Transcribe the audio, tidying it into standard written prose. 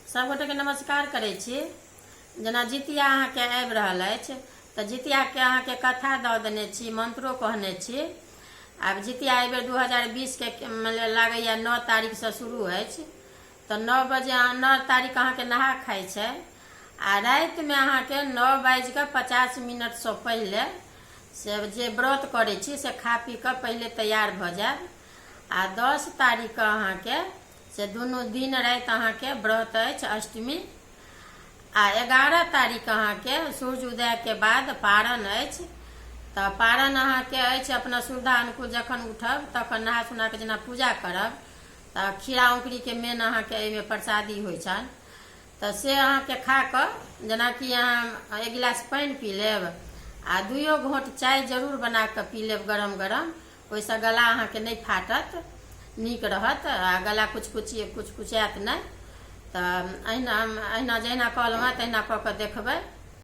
सभगोटेके नमस्कार करै छी। जेना जितिया अहाँके आबि रहल अछि तऽ जितियाके अहाँके कथा दऽ देने छी, मंत्रो कहने छी। आब जितिया एहिबेर 2020के मानि लागैए 9 तारीखसँ शुरू अछि, तऽ 9 बजे 9 तारीख अहाँके नहा खाइ छै आ रातिमे अहाँके 9 बाजि कऽ 50 मिनटसँ पहिले से जे व्रत करै छी से खा पी कऽ पहिले तैयार भऽ जायब। आ 10 तारीखके अहाँके से दुनू दिन राति अहाँके व्रत अछि अष्टमी। आ 11 तारीख अहाँके सूर्य उदयके बाद पारण अछि। तऽ पारण अहाँके अछि अपना सुविधा अनुकूल, जखन उठब तखन नहा सुना कऽ जेना पूजा करब तऽ खीरा औंकरीके मेन अहाँके एहिमे प्रसादी होइ छनि, तऽ से अहाँके खा कऽ जेनाकि अहाँ एक गिलास पानि पी लेब आ दुइयो घोंट चाय जरूर बना कऽ पी लेब गरम गरम। ओहिसँ गला अहाँके नहि फाटत, नीक रहत आ गला कुछ कुछ कुछ कुचायत नहि। तऽ अहिना अहिना जहिना कहलहुँ हेँ तहिना कऽ कऽ देखबै।